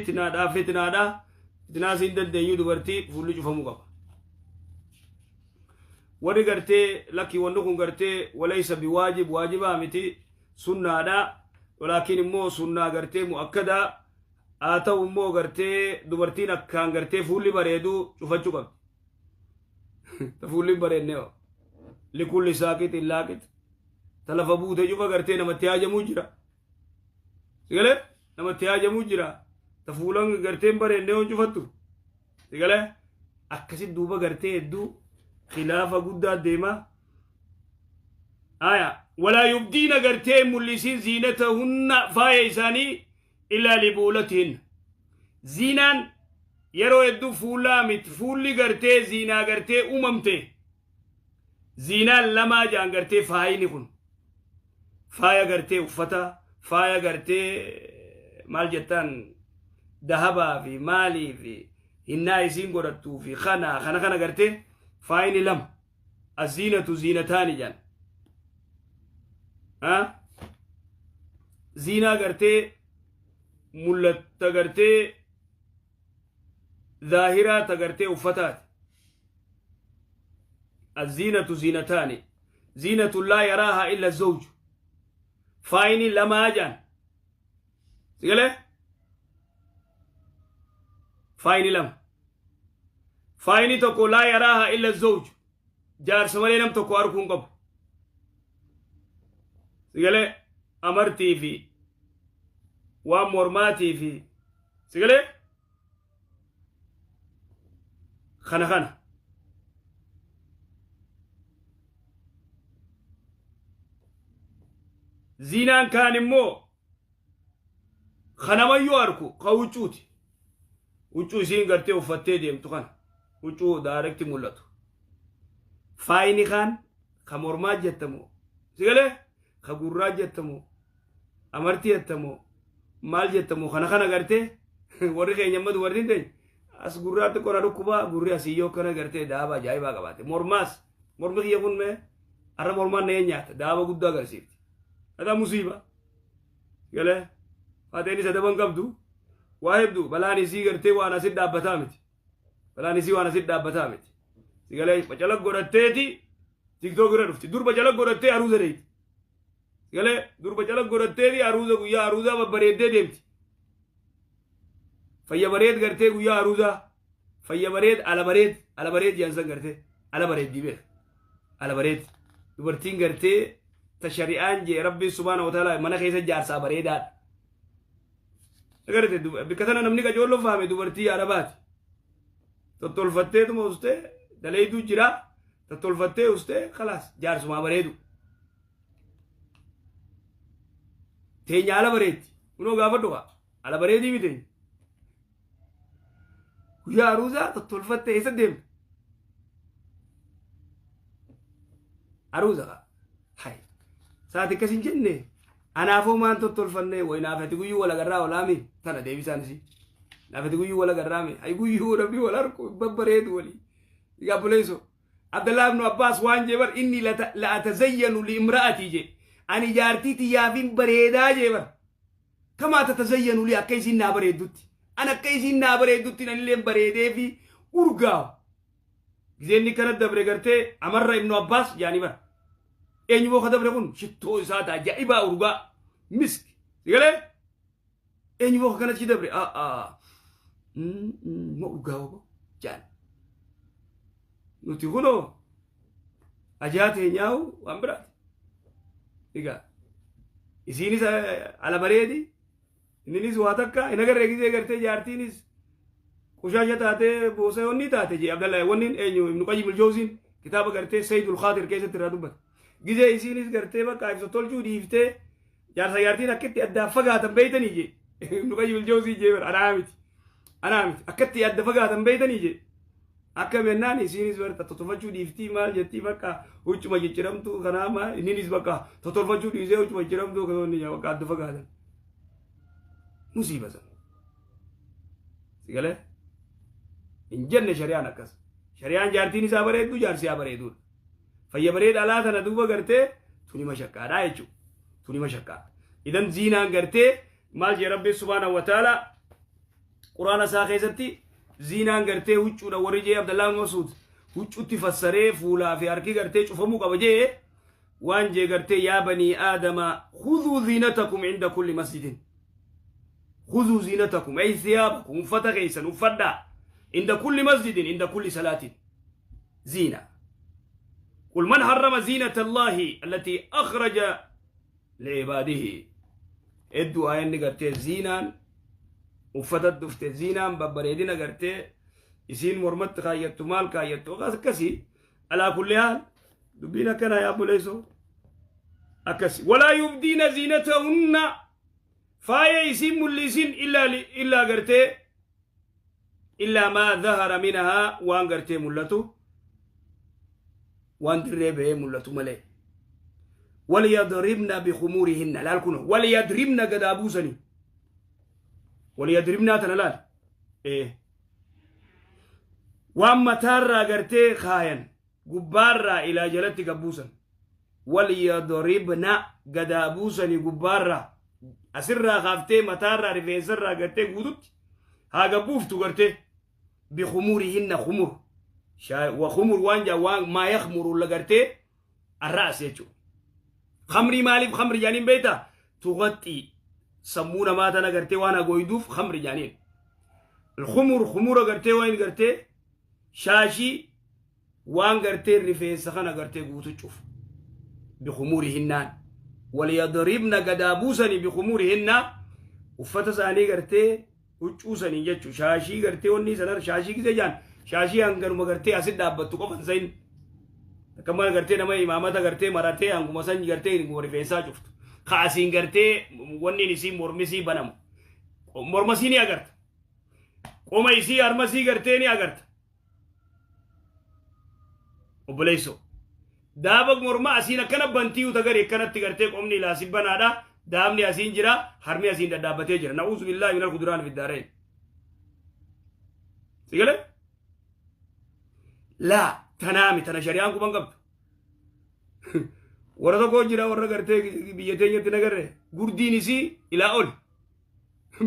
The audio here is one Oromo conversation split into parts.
Fitnaadha fitnaadha fitnaa siin dandeenyu dubartii fuulli cufamuu qaba. Warri gartee lakki wanni kun gartee walaysa biwaajib waajibaa miti sunnaadha walaakin immoo sunnaa gartee mu'akkadaa haa ta'u immoo gartee dubartiin akkaan gartee fuulli bareedu cufachuu qabdi. Ta fuulli hin bareedne hoo. Likulli saaqitin laaqit. Ta lafa buute cufa gartee namatti haajamuu jira. Sigalee namatti haajamuu jira. Ta fuulan gartee hin bareedne hoo cufattu. Sigalee akkasi duuba gartee hedduu khilaafa guddaa deema. Aya walaa yubdiina gartee mul'isiin ziinatahunna faaya isaanii illaa libuulatihinna. Ziinaan yeroo hedduu fuulaa miti fuulli gartee ziinaa gartee uumamte ziinaan lamaa jaan gartee faayini kun faaya gartee uffata faaya gartee maal jettaan dahabaa fi maalii fi hinnaa isiin godhattuu fi kana kana kana gartee faayini lama aziinatu ziinataani jaan ziinaa gartee mullatta gartee zaahiraa ta gartee uffataati aziinatu ziinataani ziinatu laa yaraahaa illa zawju faayini lamaa jaan sigalee faayini lama faayini tokko laa yaraahaa illa zawju jaarsa malee nam tokko arguu hin qabu sigalee amartii fi waan mormaatii fi sigalee kana kana ziinaan kaan immoo kanamayyuu arku ka huccuuti huccuu isiin gartee uffattee deemtu kana huccuu daarekti mul'atu faayini kaan ka mormaa jettamu sigalee ka gurraa jettamu amartii jettamu maal jettamu kana kana gartee warri keenya amma dubartiin teenya as gurraatti qora dhukkubaa gurri asii yoo kana gartee daaba ajaa'ibaa qabaate mormaas mormi kiyya kun mee har'a mormaan na nyaata daaba guddaa agarsiifti hadaa musiiba galee faateen isa daban qabdu waa hedduu balaan isii gartee waan asit dhaabbataa miti balaan isii waan asit dhaabbataa miti si galee bacala godhatteeti tiktook irra dhufti dur bacala godhattee aruuza deemti Galee durba cala godhatteeti aruuza guyyaa aruuzaa babbareeddee deemti. Fayya bareed gartee guyyaa aruuzaa. Fayya bareed ala bareed ala bareed jedhan san gartee ala bareeddii beek. Ala bareed. Dubartiin gartee ta shari'aan jee rabbiin subhaana wa ta'ala mana keessa jaarsaa bareedaadha. Agartee bikka tana namni qacoollo fahame dubartii arabaati. Tottolfatteetuma ustee daleeyduu jira. Tottolfattee ustee kalaas jaarsumaa bareedu. Teenya ala bareeddi. Kunoo gaafadhu kaa. Ala bareedii miti teenya. Guyyaa aruuzaa tottolfattee eessa deemta? Aruuza kaa. Hai. Saati akkas hin jenne. Anaafoo maan tottolfannee wayi naaf ati guyyuu wal agarraa olaami tana deebisaan isii. Naaf ati guyyuu wal agarraami. Hai guyyuu namni wal arku babbareedu walii. Egaa obboleessoo. Abdallah ibn Abbas waan jee bar inni la atazayyanu li imra'atii jee. Ani jaartii tiyyaafin bareedaa jee bar. Kamaa tatazayyanu li akka isiin naa bareeddutti. An akka isiin naa bareeddutti anilleen bareedee fi urgaawu. Gizeenni kana dabre gartee Amarra ibn Abbas jaanii bar. Eenyu boo ka dabre kun shittoo isaa ta'a ajaa'ibaa urgaa misk. Sigalee? Eenyu boo ka kanatti dabre? Aa ma urgaawa boo jaan. Nuti kunoo ajaa teenyaa'u waan biraati. Egaa isiinis ala bareedi inninis waa takka hin agarree gisee gartee jaartiinis qushaasha taatee boosa wanni taate jee Abdallah wanni eenyu Ibnu Qayyim al-Jawziin kitaaba gartee Sayyidul Khaatir keessatti irraa dubbata. Gisee isiinis gartee bakka ibsa tolchuu dhiiftee jaarsa jaartiin akkitti addaan fagaatan beeytanii jee Ibnu Qayyim al-Jawzii jee bara anaa miti anaa miti akkatti adda fagaatan beeytanii jee akka mennaan isiinis bara tottolfachuu dhiiftii maal jettii bakka huccuma cicciramtuu kanaa maal inninis bakka tottolfachuu dhiisee huccuma cicciramtuu kan inni bakka adda fagaatan musiiba sana sigalee hin jenne shari'aan akkas shari'aan jaartiin isaa bareeddu jaarsi haa bareeduudha Fayya bareeda alaa tana duuba gartee tuni mashaqqaadha jechuudha. Tuni mashaqqaa. Idan ziinaan gartee maal jee Rabbiin subhaanahu wa ta'ala Quraana isaa keessatti ziinaan gartee huccuudha warri jee Abdallaa bin Masuud huccutti fassaree fuulaa fi harki gartee cufamuu qaba jee waan jee gartee yaa banii aadama khudhuu ziinatakum inda kulli masjidin khudhuu ziinatakum ay thiyaabakum uffata keessan uffadhaa inda kulli masjidin inda kulli salaatin ziina قل من حرم زينة الله التي أخرج لعباده hedduu aayanni gartee ziinaan uffata dhufte ziinaan babbareedina gartee isiin mormatti kaayyattu maal kaayyattu akkasii alaa kulli haal dubbiin akkana yaa buleessoo akkasi walaa yubdiina ziinatahunna faaya isiin mul'isin illaa gartee illaa maa dhahara minhaa waan gartee mul'atu waan dirree bahee mul'atu malee waliyadribna bikhumurihinna laal kuno waliyadribna gadaa buusanii waliyadribnaa tana laal ee waan mataarraa gartee kaayan gubbaarraa ilaa jalatti gabbuusan waliyadribna gadaa buusanii gubbaarraa asirraa kaaftee mataarraa rifeensarraa gartee guututti haa gabbuuftu gartee bikhumurihinna khumur wa khumur waan jaa waan maa yakhmuru la gartee arraas jechuudha. Khamrii maaliif khamri jaaniin beektaa? Tuqaxxii sammuu namaa tana gartee waan hagoyduuf khamri jaaniin. Khumur khumura gartee waan gartee shaashii waan gartee rifeensa kana gartee guutu cufu. Bikhumurihinnaan. Waliyadribna gadaa buusanii bikhumurihinna uffata isaanii gartee huccuu sanii jechuudha. Shaashii gartee wanni sanar shaashii gisee jaan shaashii hanganuma gartee asit dhaabbattu qofa hin sayin. Akka mana gartee nama imaamata gartee maratee hanguma san gartee hanguma rifeensaa cuftu. Ka asiin gartee wanni isii mormisii banamu. Mormasii ni agarta. Qoma isii harmasii gartee ni agarta. Obboleessoo. Daaba morma asiin akkana bantii uta gari akkanatti gartee qomni ilaasi banaadha. Daabni asiin jira harmi asiin dhadhaabbatee jira. Na'uuzu billaahi minal kuduraan fiddaareen. Si galee? Laa tanaami tana shari'aan quban qabdu. Warra tokko jira warra gartee biyya teenyatti nagarre gurdiin isii ilaa ol.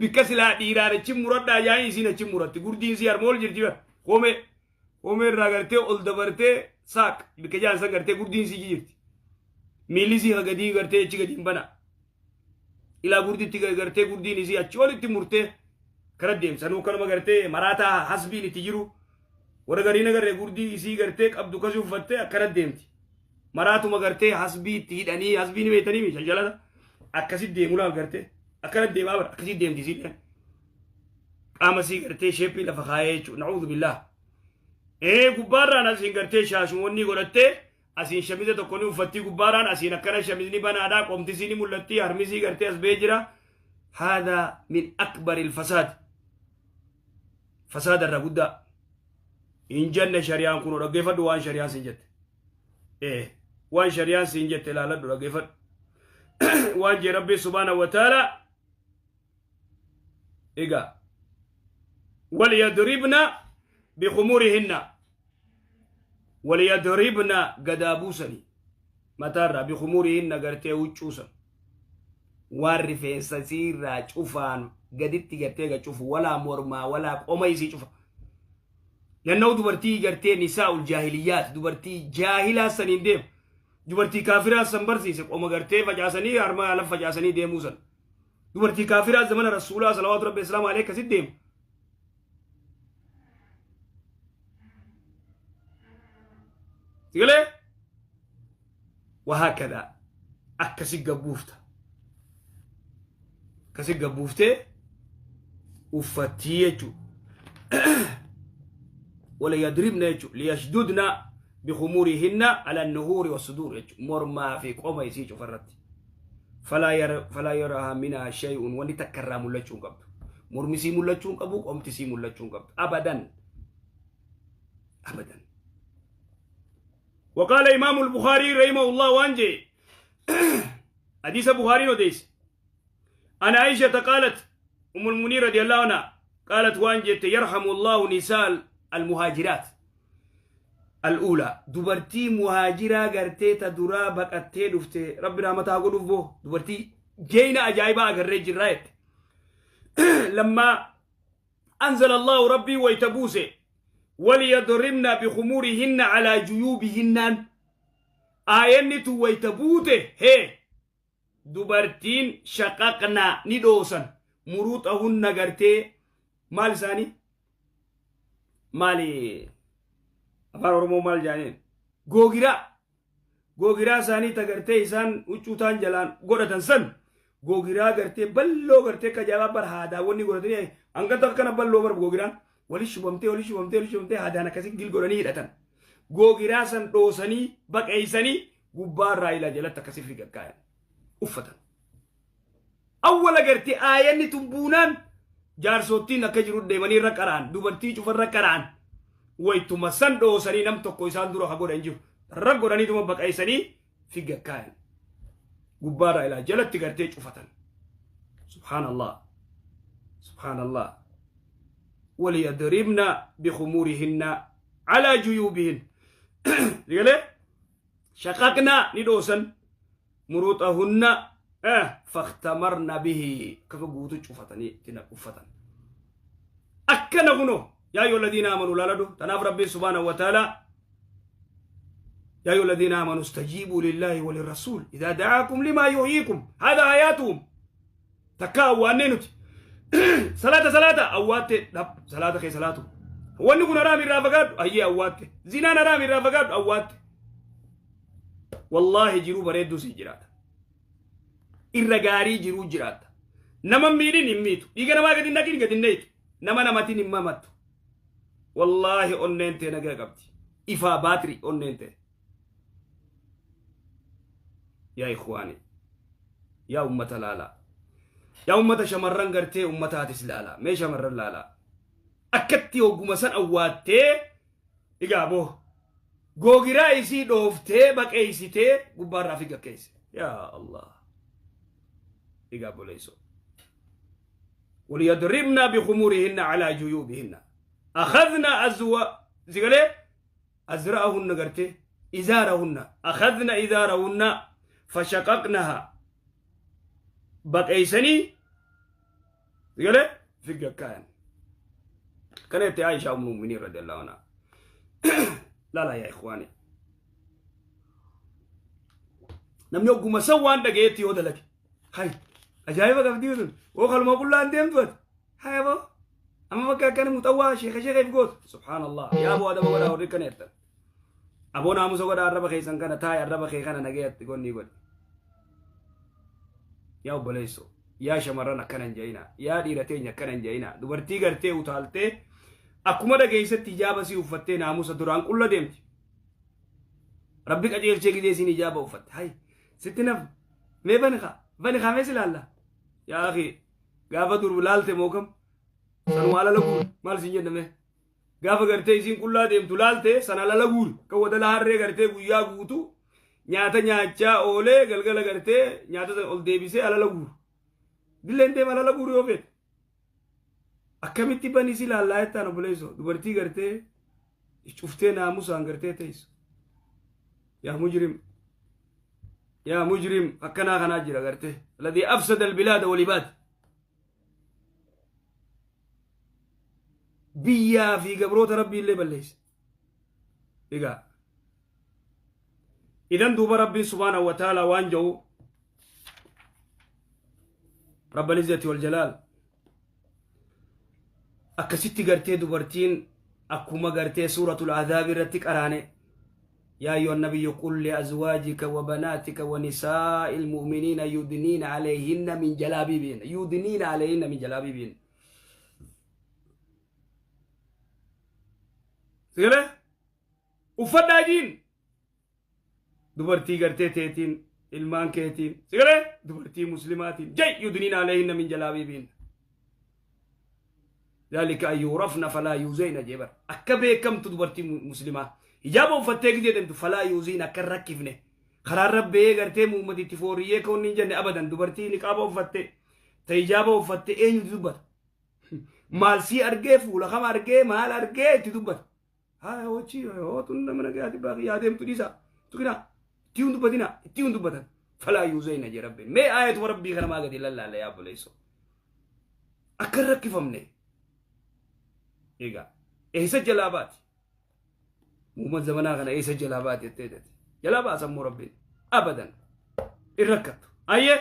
Bikka silaa dhiiraan achi muradhaa yaa'in isiin achi muratti gurdiin isii harma ol jirti bara. Koomee koomee irraa gartee ol dabartee saaq bikka jaan san gartee gurdiin isii jirti. Miilli isii gadii gartee achi gadi hin bana. Ilaa gurditti gartee gurdiin isii achi olitti murtee kara deemsanuu kanuma gartee maraataa hasbiin itti jiru. Warra gariin agarree gurdii isii gartee qabdu kasii uffattee akkana deemti. Maraatuma gartee hasbii itti hidhanii hasbii ni beektanii mi shanjalata akkasi deemu laal gartee akkana deemaa bara akkasi deemti isiin qaama isii gartee sheeppii lafa kaayee jechuudha. Na'uudhu billaah. Ee gubbaarraan asiin gartee shaashumoonni godhattee asiin shamiza tokko ni uffattii gubbaarraan asiin akkana shamizni banaadhaa qomti isii ni mul'atti harmi isii gartee as ba'ee jira. Haadha min akbaril fasaad. Fasaada irra guddaa. Hin jenne shari'aan kun dhaggeeffadhu waan shari'aan siin jette. Ee waan shari'aan siin jette ilaaladhu dhaggeeffadhu. Waan jee Rabbi subhaanahu wa ta'ala egaa waliyadribna bikhumurihinna waliyadribna gadaa buusanii mataarraa bikhumurihinna gartee huccuusan waan rifeensa isiirraa cufaan gaditti gartee ga cufu walaa mormaa walaa qoma isii cufa. Nanna'u dubartii gartee nisaa'ul jaahiliyyaat dubartii jaahilaa saniin deemu. Dubartii kaafiraa san barsiise qoma gartee facaasanii harma ala facaasanii deemuu san. Dubartii kaafiraa zamana rasuulaa salawaatu rabbi islaama alayhi akkasitti deemu. Sigalee? Wahaakkadaa akkasi gabbuufta. Akkasi gabbuuftee uffattii jechuudha. Wala yadribna jechuudha. Liyashdudna bikhumurihinna ala nuhuuri wasuduur jechuudha. Mormaa fi qoma isii cufarratti. Falaa yarahaa minhaa shay'un wanni takka irraa mul'achuu hin qabdu. Mormi isii mul'achuu hin qabu, qomti isii mul'achuu hin qabdu. Abadan. Abadan. وقال إمام البخاري رحمه الله وانجي حديث بخاري وديس أنا عائشة قالت أم المؤمنين رضي الله عنها قالت وانجت يرحم الله نساء المهاجرات الأولى دبرتي مهاجرة قرتي تدرا بقتي دفتي ربنا متى قلوبه دبرتي جينا أجايبا أقرج الرايت لما أنزل الله ربي ويتبوسه وليضربن بخمورهن على جيوبهن آينت ويتبوته هي دبرتين شققنا ندوسا مروطهن غرتي مال ثاني مالي afaan Oromoo maal jaaniin googiraa googiraa isaanii tagartee isaan huccuutaan jalaan godhatan san googiraa gartee balloo gartee kajaabaa bar haadaawwanni godhatanii hanga akkana balloo bar googiraan wali shubamtee wali shubamtee wali shubamtee haadaan akkasii gil godhanii hidhatan googiraa san dhoosanii baqeeysanii gubbaarraa ilaa jalatti akkasii fi gaggaayan uffatan. Awwala gartee aayanni tumbuunaan jaarsottiin akka jiru deemanii irra qara'an dubartii cufarra qara'an waytuma san dhoosanii nam tokko isaan dura ha godhan jiru irra godhaniituma baqeeysanii fi gaggaayan gubbaarraa ilaa jalatti gartee cufatan. Subhaanallah subhaanallah. وليضربن بخمورهن على جيوبهن شققنا ندوسا مروطهن فاختمرن به كيف قوتو شفتني تنقفتن أكنا غنو يا أيها الذين آمنوا لا لدو تناف ربي سبحانه وتعالى يا أيها الذين آمنوا استجيبوا لله وللرسول إذا دعاكم لما يحييكم هذا آياتهم تكاو أنينوتي صلاة صلاة أواتي لا صلاة خي صلاة وانو كنا رامي رافقات أيه أواتي زنا رامي رافقات أواتي والله جرو بريدو سي جرات إرغاري جرو جرات نما ميري نميتو إيغا نما قد نكين قد نيتو نما نمتي نمامتو والله أننتي نغا قبتي إفا باتري أننتي يا إخواني يا أمة لالا يا أمة شمران غرتي أمتاتس لالا مي شمران لالا أكتي وقمسان أواتي إيقابو غوغرا إسي دوفتي بك إيسيتي قبار رافقة كيس يا الله إيقابو ليسو وليضربن بخمورهن على جيوبهن أخذنا أزوا زيغلي أزرأهن غرتي إزارهن أخذنا إزارهن فشققناها بقيسني زيغلي فقه كان كانت عائشة أم المؤمنين رضي الله عنها لا لا يا إخواني نمني أقوم سوان دقيتي ودلك هاي أجايبك أفديوتن وخل ما قول عندهم توت هاي أبو أما بكا كان متوا شيخ شيخ يقول سبحان الله يا أبو هذا بقول أوريك كنيرت أبو ناموس قول الرب خيسان كان تاي الرب خي كان نجيت يقول نيقول يا أبو ليسو يا شمرنا كان جاينا يا ديرتين كان جاينا دبرتي قرتي وتالتي أكما دقيسة تجابة سي وفتة ناموس دران كل دمت ربك أجيل شيء كده سين إجابة وفت هاي ستنا ما بنخا بنخا مثل الله يا أخي قافة دور موكم سنوالا لقول مال سنجد نمه قافة قرتي سين كل دمت لالته سنالا لقول كودا لهارة قرتي ويا قوتو نياتا نياتا أولي قلقلا قرتي نياتا أول ديبسي على لقول دلين ديم على لقول يوفيت akkamitti bani si laallaa jettaan obboleessoo dubartii gartee cuftee naamusaan gartee teessu yaa mujrim yaa mujrim akkanaa kanaa jira gartee alladii afsada albilaada walibaad biyyaa fi gabroota rabbii illee balleesse egaa idan duuba rabbiin subhaanahu wa ta'aalaa waan jedhu rabbal izzati wal jalaal akkasitti gartee dubartiin akkuma gartee suuratul azaabi irratti qaraane yaa ayyuha nabiyyu qul liazwaajika wa banaatika wa nisaa'i almu'miniina yudniina alayhinna min jalaabiibihin yudniina alayhinna min jalaabiibihin sigale uffadhaa jiin dubartii gartee teetiin ilmaan keetiin sigale dubartii muslimaatiin jay yudniina alayhinna min jalaabiibihin ذلك أن يعرفن فلا يؤذين جبر أكبر كم تدبرتي مسلمة إجابة وفتك جدًا فلا يؤذين كركفنه قرار ربي قرتي محمد تفورية كون نجن أبدا دبرتي نقابة وفتة تيجابة وفتة إيه تدبر مال سي أرجع فولا خم أرجع مال أرجع تدبر ها هو شيء هو تنا من جاتي باقي آدم تريسا تكنا تيون دبتنا تيون دبتن فلا يؤذين جرب ما آية وربي خرما قد لا لا لا يا بوليسو أكركفمني Egaa eessa jalaa baati? Muumman zamanaa kana eessa jalaa baati jettee jette. Jalaa baasa immoo Rabbiin. Abadan. In rakkattu. Ayyee.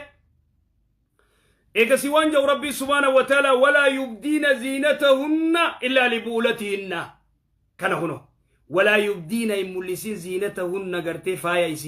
Eegasii waan jedhu Rabbiin subhaanahu wa ta'ala: walaa yubdiina ziinatahunna illaa libu'ulatihinna. Kana kuno. Walaa yubdiina, hin mul'isin, ziinatahunna, gartee faaya isii.